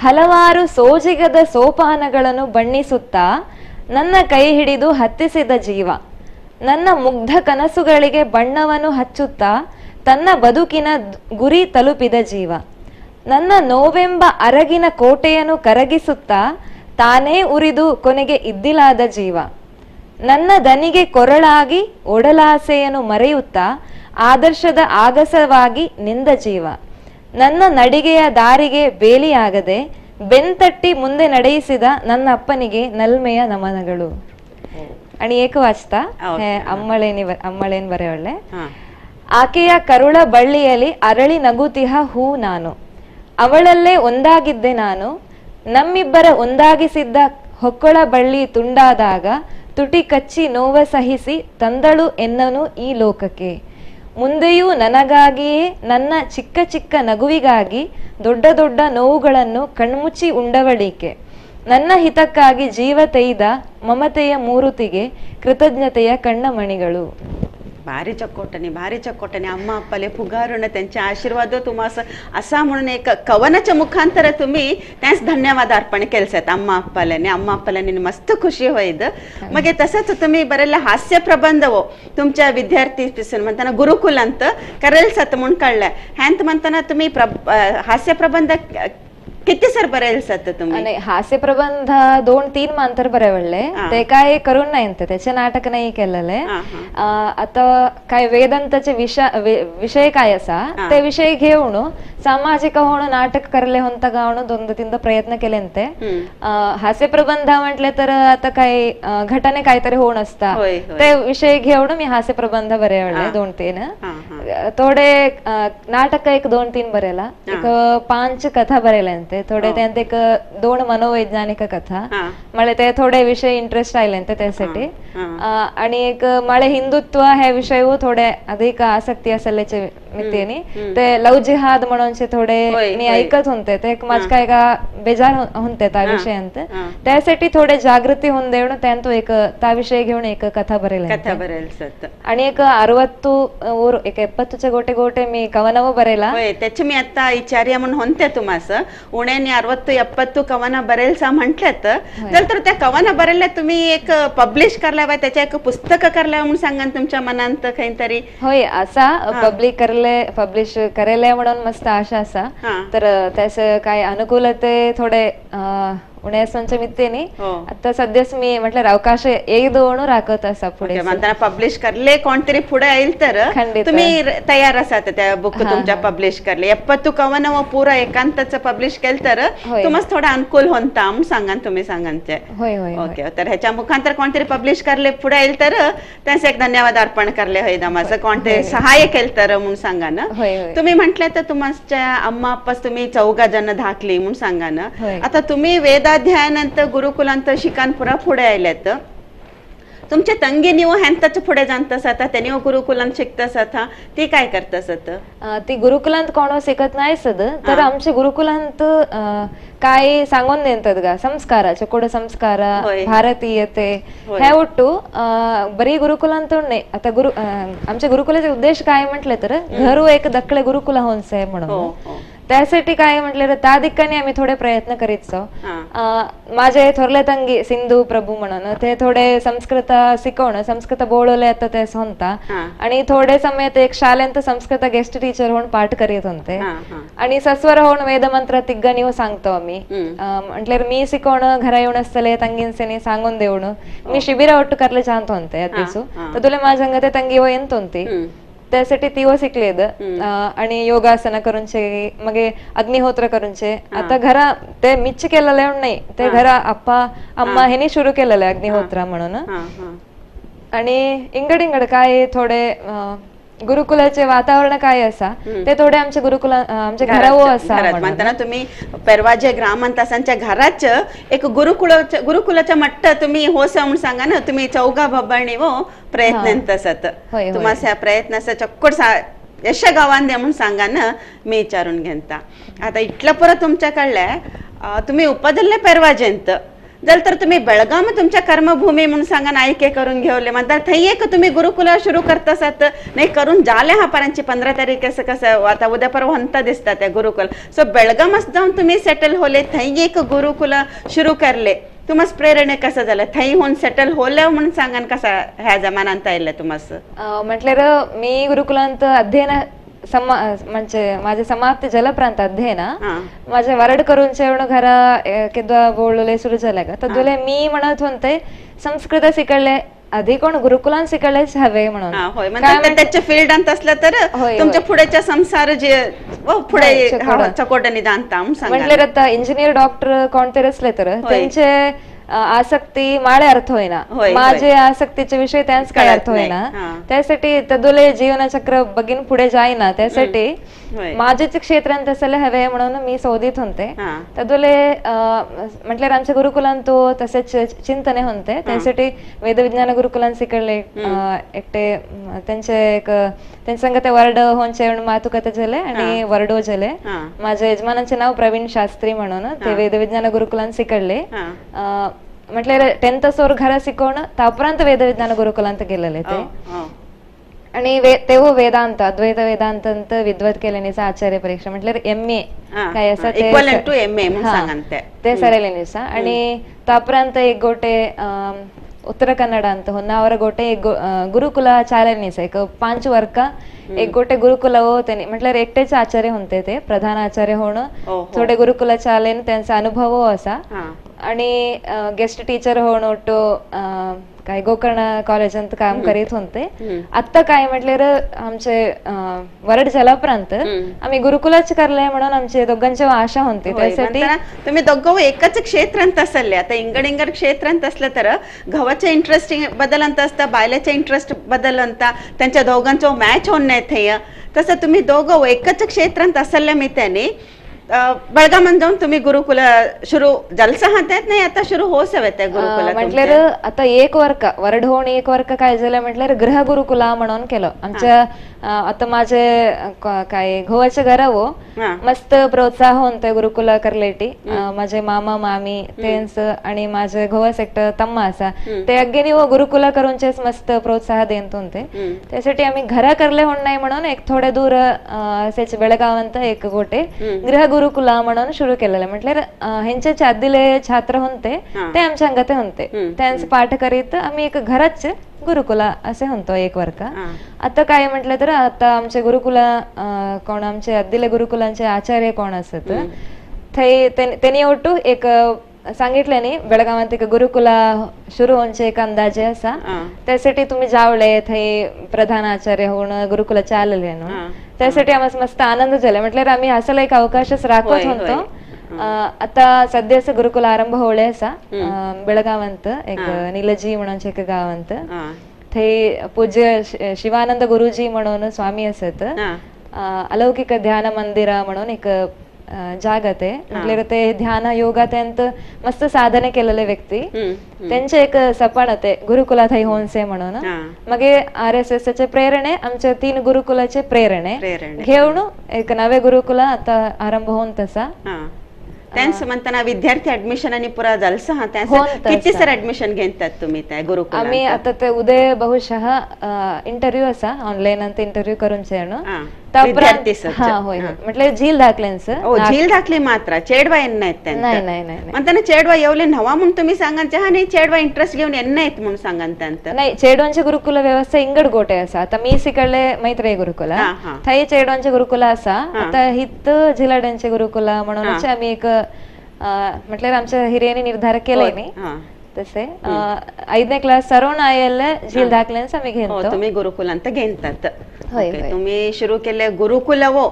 ಹಲವಾರು ಸೋಜಿಗದ ಸೋಪಾನಗಳನ್ನು ಬಣ್ಣಿಸುತ್ತಾ ನನ್ನ ಕೈ ಹಿಡಿದು ಹತ್ತಿಸಿದ ಜೀವ, ನನ್ನ ಮುಗ್ಧ ಕನಸುಗಳಿಗೆ ಬಣ್ಣವನ್ನು ಹಚ್ಚುತ್ತಾ ತನ್ನ ಬದುಕಿನ ಗುರಿ ತಲುಪಿದ ಜೀವ, ನನ್ನ ನೋವೆಂಬ ಅರಗಿನ ಕೋಟೆಯನ್ನು ಕರಗಿಸುತ್ತಾ ತಾನೇ ಉರಿದು ಕೊನೆಗೆ ಇದ್ದಿಲಾದ ಜೀವ, ನನ್ನ ದನಿಗೆ ಕೊರಳಾಗಿ ಒಡಲಾಸೆಯನ್ನು ಮರೆಯುತ್ತಾ ಆದರ್ಶದ ಆಗಸವಾಗಿ ನಿಂದ ಜೀವ, ನನ್ನ ನಡಿಗೆಯ ದಾರಿಗೆ ಬೇಲಿಯಾಗದೆ ಬೆನ್ತಟ್ಟಿ ಮುಂದೆ ನಡೆಯಿಸಿದ ನನ್ನ ಅಪ್ಪನಿಗೆ ನಲ್ಮೆಯ ನಮನಗಳು. आणि एक वाचता ಅಮ್ಮಳೇನ್ ಬರೆಯವಳೆ. ಆಕೆಯ ಕರುಳ ಬಳ್ಳಿಯಲ್ಲಿ ಅರಳಿ ನಗುತಿಹ ಹೂ ನಾನು, ಅವಳಲ್ಲೇ ಒಂದಾಗಿದ್ದೆ ನಾನು, ನಮ್ಮಿಬ್ಬರ ಒಂದಾಗಿಸಿದ್ದ ಹೊಕ್ಕಳ ಬಳ್ಳಿ ತುಂಡಾದಾಗ ತುಟಿ ಕಚ್ಚಿ ನೋವ ಸಹಿಸಿ ತಂದಳು ಎನ್ನನು ಈ ಲೋಕಕ್ಕೆ. ಮುಂದೆಯೂ ನನಗಾಗಿಯೇ ನನ್ನ ಚಿಕ್ಕ ಚಿಕ್ಕ ನಗುವಿಗಾಗಿ ದೊಡ್ಡ ದೊಡ್ಡ ನೋವುಗಳನ್ನು ಕಣ್ಮುಚ್ಚಿ ಉಂಡವಳಿಕೆ, ನನ್ನ ಹಿತಕ್ಕಾಗಿ ಜೀವ ತೆಯ್ದ ಮಮತೆಯ ಮೂರುತಿಗೆ ಕೃತಜ್ಞತೆಯ ಕಣ್ಣಮಣಿಗಳು. भारी चकोटणी, भारी चकोटणी. अम्मा अप्पाले फुगारून त्यांचे आशीर्वाद तुम्हाला असा म्हणून एक कवनाच्या मुखांतर तुम्ही त्यास धन्यवाद अर्पण केलसात अम्मा अप्पाल्याने. अम्मा अप्पाल्याने मस्त खुशी होईद. मग तसंच तुम्ही बरेला हास्य प्रबंध हो तुमच्या विद्यार्थी म्हणताना गुरुकुलांत करेलसात म्हणून कळलं. ह्यांत म्हणताना तुम्ही हास्य प्रबंध किती सर बरेलसात तुम्ही? नाही, हास्य प्रबंध 2-3 मांतर बरेवळले, ते काय करून नाही, त्याचे नाटक नाही केलेले. आता काय वेदांताचे विषय काय असा ते विषय घेऊन सामाजिक होणं नाटक करले होता गावणं दोनदा तीनदा प्रयत्न केले. हास्य प्रबंध म्हटले तर आता काय घटने काहीतरी होऊन असता ते विषय घेऊन मी हास्य प्रबंध बरेवळले 2-3. थोडे नाटक एक 2-3 बरेला, एक 5 कथा बरेल्या. थोडे त्यांत एक 2 मनोवैज्ञानिक कथा मला ते थोडे विषय इंटरेस्ट आले त्यासाठी. आणि एक मला हिंदुत्व हे विषय थोडे अधिक आसक्ती असल्याचे मित्तेनी ते लव जिहाद म्हणून थोडे मी ऐकत होते, ते माझ काय का बेजार होते त्या विषयांत, त्यासाठी थोडे जागृती होऊन देऊन त्यांतो एक त्या विषय घेऊन एक कथा बरेल. आणि एक 60 एक 70 गोटे गोटे मी कवनव बरेला. त्याचे मी आता विचार्या म्हणून होते तुम्हाला उण्याने 60-70 कवना बरेलसा म्हटल्यात तर त्या कवना बरेल्या तुम्ही एक पब्लिश करल्या बाय त्याच्या एक पुस्तक करल्या म्हणून सांगा तुमच्या मनांत काहीतरी? होय, असा पब्लिक करले पब्लिश करेले म्हणून मस्त आशा असा, तर त्याचं काय अनुकूलते थोडे उण्यासंच्या मित्तेनी आता सध्याच मी म्हटलं अवकाश 1-2 राखत असा पुढे म्हणताना पब्लिश करले कोणतरी पुढे येईल तर तुम्ही तयार असात त्या बुक तुमच्या पब्लिश करले 70 कवन पुरा एकांताच पब्लिश केलं तर तुम्हाला थोडा अनुकूल होता म्हणून सांगा तुम्ही सांगांचे. होय होय, ओके. तर ह्याच्या मुखांतर कोणतरी पब्लिश करले पुढे येईल तर त्यांचं एक धन्यवाद अर्पण करले होय माझं कोणते सहाय्य केलं तर म्हणून सांगा ना. तुम्ही म्हटलं तर तुमच्या अम्मा अप्पास तुम्ही 4 जण धाकली म्हणून सांगा ना. आता तुम्ही वेदा अध्यायानंतर गुरुकुलांत शिकानपुरा पुढे आयल्यात, तुमच्या तंगी निव ह्यांताच पुढे जाणतस आता त्यांनी गुरुकुलांत शिकतस आता ती काय करतस? ती गुरुकुलांत कोण शिकत नाही सद, तर आमच्या गुरुकुलांत काय सांगून देतात गा संस्काराचे कोड संस्कार भारतीयते हे ಒಟ್ಟು बरी गुरुकुलांत नाही. आता गुरु आमच्या गुरुकुलाचे उद्देश काय म्हटले तर घरू एक दखले गुरुकुल होनसे म्हणून, त्यासाठी काय म्हटलं त्या दिक्काने आम्ही थोडे प्रयत्न करीत. माझे थोरले तंगी सिंधू प्रभू म्हणून ते थोडे संस्कृत शिकवणं संस्कृत बोलवले आता ते होता, आणि थोडे समय ते एक शाळेंत संस्कृत गेस्ट टीचर होऊन पाठ करीत होते, आणि सस्वर होऊन वेदमंत्र तिग्गनीव सांगतो आम्ही. म्हटल्यार मी शिकवणं घरा येऊन असतले तंगींसेनी सांगून देऊन मी शिबिरा ಒಟ್ಟು करले जात होते दिवसू, तर तुला माझ्या अंगात तंगी हो येत होती. त्यासाठी तीव शिकलेद आणि योगासना करूनचे मग अग्निहोत्र करूनचे. आता घरा ते मीच केलेलं नाही, ते घरा आप्पा अम्मा ह्यांनी सुरू केलेलं अग्निहोत्र म्हणून. आणि इंगड इंगड काय थोडे गुरुकुलाचे वातावरण काय असा ते थोडे आमच्या गुरुकुला आमच्या घरावो असा. म्हणताना तुम्ही परवाजे ग्रामांत असांच्या घराच एक गुरुकुलाच्या मट्ट तुम्ही होस म्हणून सांगा ना, तुम्ही चौगा भबरणी वो प्रयत्न असत तुम्हाला प्रयत्न असं चक्कर यश गावान दे म्हणून सांगा ना मी विचारून घेता. आता इतलं परत तुमच्याकडल्या तुम्ही उपजल्ले परवाजेंत जर तर तुम्ही बेळगाव तुमच्या कर्मभूमी म्हणून सांगा ना आयके करून घेवले म्हणतात थंय एक तुम्ही गुरुकुला सुरू करतासात नाही करून जाले हा परांची 15 तारीख असं कसं आता उद्या परवा हंता दिसतात त्या गुरुकुल. सो बेळगामच जाऊन तुम्ही सेटल होले थंय एक गुरुकुला सुरू करले, तुम्हाला प्रेरणा कसं झालं थंय होऊन सेटल होले म्हणून सांगा कसा ह्या जमानांत आयले तुम्हाला? म्हटल्यार मी गुरुकुलांत अध्ययन म्हणजे माझे समाप्ती जलप्रांत अध्ययन माझे वरड करून जेवण घरा केद्वा बोलले सुरू झालं का तद्वले मी म्हणत होते संस्कृत शिकले आधी कोण गुरुकुलान शिकलेच हवे म्हणून. त्याच्या फील्डांत असलं तर तुमच्या पुढेच्या संसार जे पुढे चकोट निदानता म्हटलं आता इंजिनियर डॉक्टर कोणतरी असले तर त्यांचे आसक्ती माळे अर्थ होईना, माझे आसक्तीचे विषय त्यांच काय अर्थ होईना, त्यासाठी तदुले जीवनचक्र बघीन पुढे जाईना, त्यासाठी माझेच क्षेत्रांत असायला हवे म्हणून मी शोधित होते. तदुले म्हटल्यार आमच्या गुरुकुलांत तसेच चिंतने होते, त्यासाठी वेदविज्ञान गुरुकुलांत शिकले एकटे त्यांचे एक त्यांच्या संग ते वर्ड होनचे मातुकते झाले आणि वर्डो झाले. माझ्या यजमानांचे नाव प्रवीण शास्त्री म्हणून, ते वेदविज्ञान गुरुकुलांत शिकले. म्हटल्यार 10th सोर घरा शिकवणं तापर्यंत वेदविज्ञान गुरुकुलांत गेलेले ते. आणि तेव्हा वेदांत अद्वैत वेदांत विद्वत केलेनीचा आचार्य परीक्षा म्हटल्यार MA काय असं ते सरेलेनीचा. आणि तापर्यंत एक गोटे उत्तर कन्नड अंत होन्नावर गोटे एक गुरुकुಲ ಚಾಲನೆಸ एक 5 वर्क एक गोटे गुरुकुलवो त्यांनी म्हटल्यार एकटेच आचार्य होते ते प्रधान आचार्य होणं थोडे गुरुकुल चालेन त्यांचा अनुभव असा. आणि गेस्ट टीचर होणं ಒಟ್ಟು काय गोकर्ण कॉलेजांत काम करीत होते. आता काय म्हटल्यार आमचे वरड झाल्यापर्यंत आम्ही गुरुकुलाच करले म्हणून आमचे दोघांची आशा होती. त्यासाठी तुम्ही दोघं एकच क्षेत्रांत असले आता इंगड इंगड क्षेत्रांत असलं तर गव्हाच्या इंटरेस्ट बदल अंत असता बायल्याच्या इंटरेस्ट बदल अंत त्यांच्या दोघांचो मॅच होऊन नाही तसं तुम्ही दोघं एकच क्षेत्रांत असल्या मी त्याने बेळगामात जाऊन तुम्ही गुरुकुल सुरू जलसा हातात नाही आता सुरू होसवे त्या गुरुकुल म्हटल्यार आता एक वर्क वरड होऊन एक वर्क काय झालं म्हटल्यार गृह गुरुकुला म्हणून केलं आमच्या. आता माझे काय घोवाच्या घरावो मस्त प्रोत्साहन होते गुरुकुल करलेटी. माझे मामा मामी त्यांच आणि माझे घोवा सेक्टर तम्मा असा ते अगेनी हो गुरुकुला करूनचेच मस्त प्रोत्साह देत होते. त्यासाठी आम्ही घरा करले होण नाही म्हणून एक थोडे दूर असेच बेळगावांत एक गोटे गृह गुरुकुला म्हणून सुरू केलेलं. म्हटल्यार ह्यांच्या चादिले छात्र होते ते आमच्या अंगाते होते त्यांचे पाठ करीत आम्ही एक घराच गुरुकुला असे म्हणतो एक वर्ग. आता काय म्हटलं तर आता आमचे गुरुकुला कोण आमचे अद्दिले गुरुकुलांचे आचार्य कोण असत थंय त्यांनी ಒಟ್ಟು एक सांगितले न्ही बेळगावांत एक गुरुकुला सुरू होऊनचे एक अंदाजे असा त्यासाठी तुम्ही जावले थंय प्रधान आचार्य होऊन गुरुकुला चालले न्हू त्यासाठी आम्हाला मस्त आनंद झाला. म्हटल्यार आम्ही असला एक अवकाशच राखत होतो. आता सध्या असं गुरुकुल आरंभ होळे असा बेळगावांत एक निलजी म्हणून एक गावांत थंय पूज्य शिवानंद गुरुजी म्हणून स्वामी असत अलौकिक ध्यान मंदिर म्हणून एक जागा ते म्हटल्यार ते ध्यान योगा त्यांत मस्त साधने केलेले व्यक्ती त्यांचे एक सपन ते गुरुकुला थंय होनसे म्हणून. मगे RSS चे प्रेरणे आमच्या 3 गुरुकुलाचे प्रेरणे घेऊन एक नवे गुरुकुला आता आरंभ होऊन तसा. त्यांचं म्हणताना विद्यार्थी ऍडमिशन आणि पुरा जलसा हा त्यांचं किती सर ऍडमिशन घेतात तुम्ही त्या गुरुकुलात? आम्ही आता ते उद्या बहुशः इंटरव्ह्यू असा ऑनलाईन अंत इंटरव्ह्यू करून हा होय म्हटलं झील दाखल्यांचं झील दाखले मात्र चेडवा यांना आहेत नाही नाही नाही म्हणताना चेडवा येवले नवा म्हणून तुम्ही सांगा नाही चेडवा इंटरेस्ट घेऊन यांना आहेत म्हणून सांगा त्यांचं नाही. चेडवांचे गुरुकुल व्यवस्था इंगड गोटे असा. आता मी सिकडले मैत्रेय गुरुकुला थंय चेडवांचे गुरुकुला असा. आता हित झिलाड्यांचे गुरुकुला म्हणून आम्ही एक म्हटल्यार आमच्या हिरियांनी निर्धार केलाय न्ही तसे 5ನೇ क्लास सर्व आयले झील दाखल्यांच आम्ही घेतो. तुम्ही गुरुकुलांत घेतात. तुम्ही सुरू केले गुरुकुलवो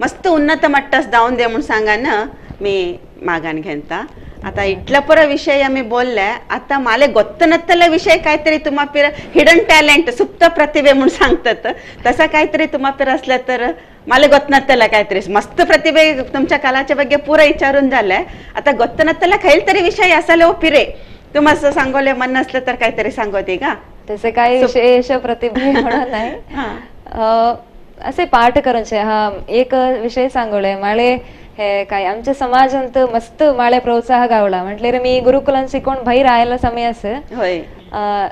मस्त उन्नत मट्टास जाऊन दे म्हणून सांगा ना मी मागान घेता. आता इतला पुरा विषय आम्ही बोलले. आता माले गोत्तनत्तला विषय काहीतरी तुम्हा पिर हिडन टॅलेंट सुप्त प्रतिभे म्हणून सांगतात तसा काहीतरी तुम्हा पिर असलं तर माले गोत्तनत्तला काहीतरी मस्त प्रतिभे तुमच्या कलाच्या ಬಗ್ಗೆ पुरा विचारून झालंय. आता गोत्तनत्तला खाईल तरी विषय असायला हो पिरे तुम्हाला असं सांगवले मन नसलं तर काहीतरी सांगवते का? तसे काही विशेष प्रतिभे म्हणून नाही, असे पाठ करूनचे. हा एक विषय सांगवले माले हे काय आमच्या समाजांत मस्त माळे प्रोत्साह गावला. म्हटले रे मी गुरुकुलांत शिकवून बाहेर आयला समय असं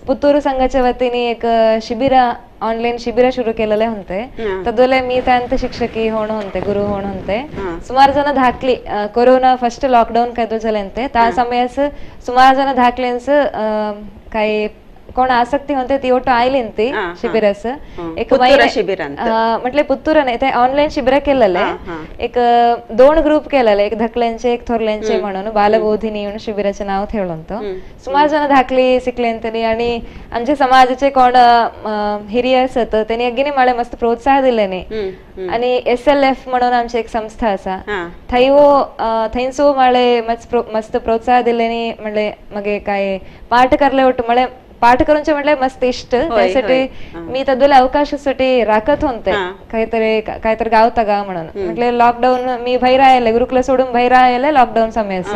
पुत्तूर संघाच्या वतीने एक शिबिर ऑनलाईन शिबिर सुरू केलेले होते. तदोले मी त्यांत शिक्षकी होण होते, गुरु होण होते. सुमार जण धाकली कोरोना फर्स्ट लॉकडाऊन काय झाले त्या समयास सुमार जण धाकलेंस काही कोण आसक्ती होते ती ಒಟ್ಟು आयली शिबिरास एक म्हटले पुत्तूर नाही ते ऑनलाईन शिबिर केलेले. एक 2 ग्रुप केलेले, एक धकल्यांचे एक थोरल्यांचे म्हणून बालबोधिनी म्हणून शिबिराचे नाव ठेवलं होतं. सुमार जण धाकली शिकले त्यांनी आणि आमच्या समाजाचे कोण हिरिय असत त्यांनी अगदी मला मस्त प्रोत्साह दिले नाही. आणि SLF म्हणून आमची एक संस्था असा थंय थंयसो माळे मस्त प्रोत्साह दिले नाही. म्हणजे मगे काय पाठ करले होतं मला पाठ करूनचे म्हटले मस्त इष्ट त्यासाठी मी तदुला अवकाशासाठी राखत होते काहीतरी काहीतरी गावता गाव म्हणून. म्हटले लॉकडाऊन मी बाहेर आयले गुरुकुल सोडून बाहेर आयले लॉकडाऊन समयास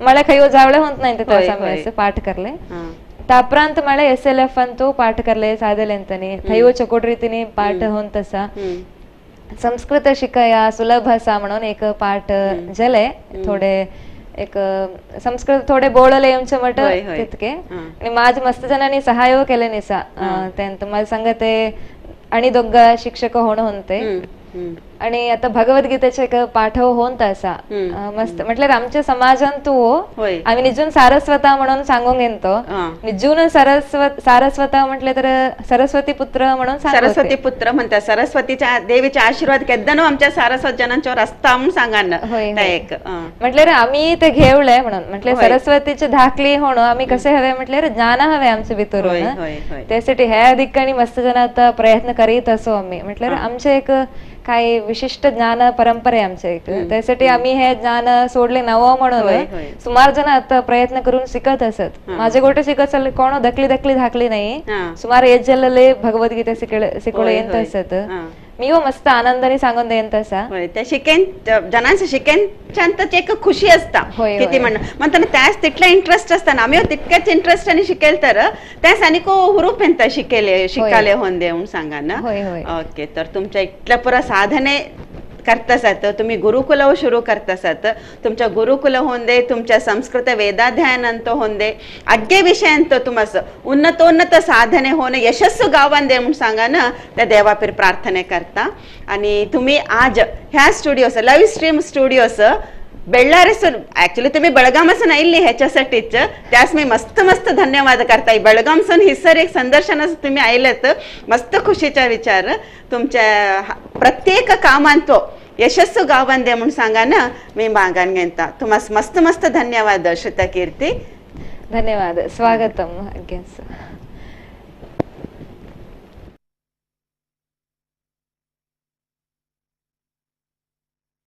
मला काही जावळे होत नाही त्या समयास पाठ करले. ताप्रांत मला SLF अंतू पाठ करले साधले अंतनी थैवो चकोट रीतीने पाठ होऊन तसा संस्कृत शिकाया सुलभ असा म्हणून एक पाठ जले थोडे एक संस्कृत थोडे बोळले आमचे मट तितके. आणि माझ मस्त जणांनी सहाय्य केले निसा त्यांत मला सांगते आणि दोघा शिक्षक होणं होते. आणि आता भगवद्गीतेचे एक पाठ होऊन तसा मस्त म्हटलं आमच्या समाजात तू आम्ही निजून सारस्वता म्हणून सांगून घेतो. निजून सारस्वता म्हटले तर सरस्वती पुत्र म्हणून सरस्वती पुत्र म्हणतात. सरस्वतीच्या देवीचा आशीर्वाद केद्दनो आमच्या सारस्वत जनांच्यावर असता म्हणून सांगा ना एक म्हटले रे आम्ही ते घेवलंय म्हणून. म्हटले सरस्वतीचे धाकली होणं आम्ही कसे हवे म्हटले रे ज्ञान हवे आमचे भितरून. त्यासाठी ह्या ठिकाणी मस्त जण आता प्रयत्न करीत असो आम्ही. म्हटलं आमचे एक काही विशिष्ट ज्ञान परंपरा आहे आमच्या इथे त्यासाठी आम्ही हे ज्ञान सोडले नवं म्हणून सुमार जण आता प्रयत्न करून शिकत असत. माझे गोटे शिकत चालले कोण धकली धकली धाकली नाही सुमार एजले भगवद्गीता शिकवले येत असत. मी हो मस्त आनंदाने सांगून देईन तसा त्या शिकेन जनांचं शिकेन एक खुशी असता किती म्हणताना त्यास तितला इंटरेस्ट असताना आम्ही तितक्याच इंटरेस्ट आणि शिकेल तर त्यास आणि को हुरूप येता शिकेले शिकाले होऊन देऊन सांगा ना. ओके तर तुमच्या इतल्या पुरा साधने करतासात तुम्ही गुरुकुल सुरू करतासात तुमच्या गुरुकुल होऊन दे तुमच्या संस्कृत वेदाध्यायनंत होऊन दे अग्गे विषयांत तुमचं उन्नतोन्नत साधने होणे यशस्सू गावान दे म्हणून सांगा ना त्या देवापीर प्रार्थने करता. आणि तुम्ही आज ह्या studios live stream studios बेळ्ळारेसून actually तुम्ही बेळगामसून आयिल्ली ह्याच्यासाठीच त्यास मी मस्त मस्त धन्यवाद करता. बेळगामसून हिसर एक संदर्शनास तुम्ही आयलेत मस्त खुशीचा विचार तुमच्या प्रत्येक कामांतो यशस्सू गावान दे म्हणून सांगा ना मी मागान घेता. तुम्हाला मस्त मस्त धन्यवाद श्रुतकीर्ती. धन्यवाद. स्वागतम.